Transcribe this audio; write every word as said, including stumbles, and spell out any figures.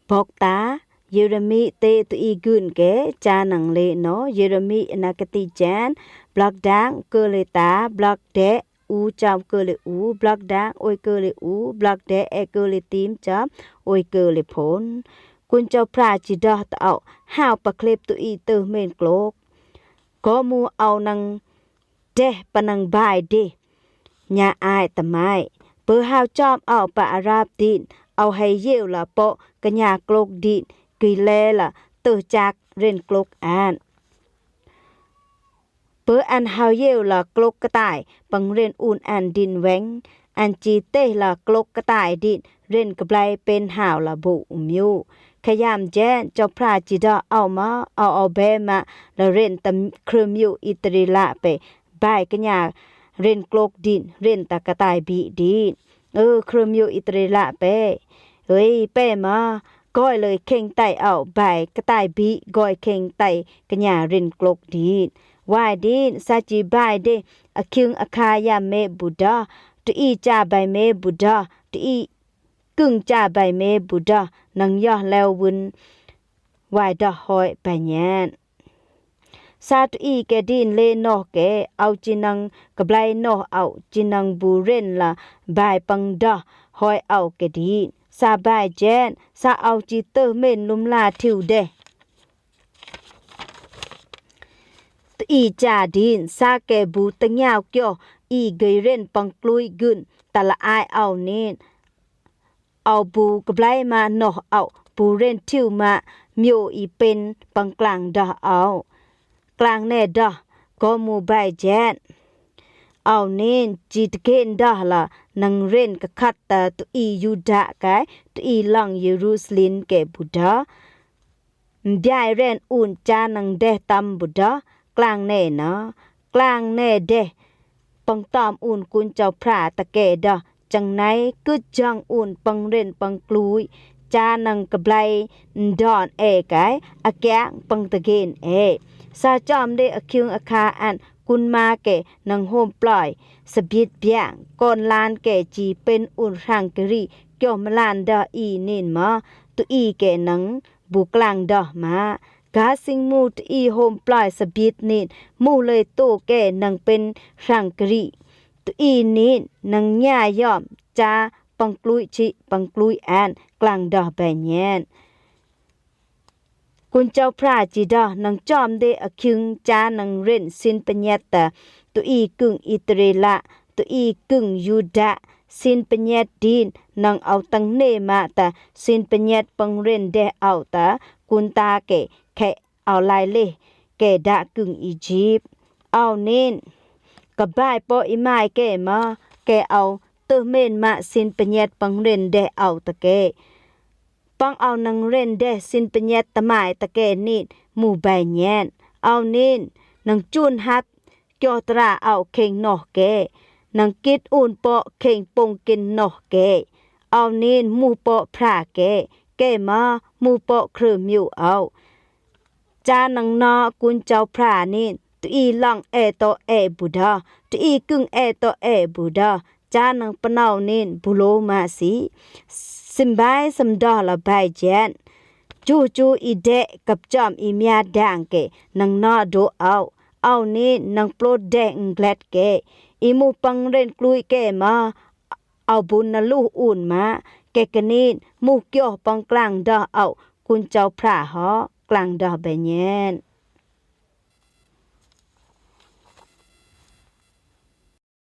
Bok ta, Yêrêmi tê tuí gưn kê, ca nâng lê nô, Yêrêmi năk kê ti jen, blak dang, kơ lê ta, blak dê, u cham kơ lê u, blak dang, ôi kơ lê u, blak dê, e kơ lê tim cham, ôi kơ lê phôn. Kun Chao Phra chi dơh tơ âu, hao pơklep tuí tơ mên klôk. Gô mu âu nâng deh pơnâng bai dê. Nya ai tơmai. Bơ hao chom âu pă Arab din, âu hei yêu la pô kơ nya klôk din, ghi lê la tơ chak rin klôk an. Bơ an hao yêu la klôk kơtai, păng rin un an din weng, an chi tê la klôk kơtai din, rin kơ blai pên hao la bu um yô. Kha yam jen, Chao Phra chi dơh âu mơ, âu âu bê mă, la rin tơm krơm yô Itri la pê, bai kơ nya rin klôk din, rin ta kơtai bi din. Ơ, krơm yô Itri la pê. Ơi, pê mơ, gôi lơi khêng tai âu, bai kơtai bi, gôi khêng tai kơ nya rin klôk din. Wai din, sa chi bai dê, a khiêng a kha yam mê bu dơh, tuí cha bai mê bu dơh, tuí kưng cha bai mê bu dơh, nâng yoh leo wun wai dơh hôi bai nhen. Sa tuí kê din lê noh kê, âu chi nâng kơ blai noh âu, chi nâng bu rin la bai păng dơh hôi âu kê din. Sa bai jen, sa âu chi tơ mên lum la thiu dê. Tuí cha din, sa kê bu tơ ngiao kioh, i gơi rin păng klui gưn, ta la ai âu nin. Âu bu kơ blai mă noh âu, bu rin thiu mă, miô i pên păng klang dơh âu. Klang nê dơh, gô mu bai jen. Âu nin, chi tơgên dơh la, nâng rin kơ khăt ta tuí Yuda kai, tuí lăng Yêrusalem kê bu dơh. Mbiai ren un cha nâng deh tăm bu dơh, klang nê nơ, klang nê deh, păng tơm un Kun Chao Phra ta kê dơh, chăng nai, kưt jang un păng rin păng klui, cha nâng kơ blai ndon ê kai, a kiang păng tơgên ê. Sa chom dê a khiêng a kha an, kun ma kê nâng hôm ploi, sa bit biang, kon lan kê chi pên un rhang kơ ri, kioh mlan dơh i nin mơ, tuí kê nâng, bu klang dơh mă. Gah sing mu tuí hôm ploi sa bit nin, mu lơi tô kê nâng pên rhang kơ ri. Tuí nin, nâng nya yom, cha păng klui chi, păng klui an, klang dơh bai nhen. Kun Chao Phra chi dơh, nâng chom dê a khiêng cha nâng rin sin pơnhét ta, tuí kưng Itri la, tuí kưng Yuda, sin pơnhét din, nâng âu tăng nê mă ta, sin pơnhét păng rin deh âu ta, kun ta kê, kê âu lai lê, kê đa kưng Ijip. Âu nin, kơ bai pô i mai kê mơ, kê âu tơ mên mă sin pơnhét păng rin deh âu ta kê. Păng âu nâng rin deh sin pơnhét tơmai ta kê nin, mu bai nhen. Âu nin, nâng chun hăp, kioh tra âu khêng noh kê. Nâng kit un pô khêng pông kin noh kê. Âu nin mu pô phra kê. Kê mơ mu pô khrơm yô âu. Cha nâng nơ Kun Chao Phra nin, tuí lăng ê tô ê bu dơh, tuí kưng ê tô ê bu dơh, cha nâng pơnâu nin bu lô mă si. Sim bai sâm dơh la bai jen. Chu chu i dê kăp chom i mia dang kê, nâng nơ dô âu. Âu nin nâng plôt dê nglet kê. I mu păng rin klui kê mơ, âu bun na luh un mă, kê kơ nin, mu kioh păng klang dơh âu, Kun Chao Phra hô, klang dơh bai nhen.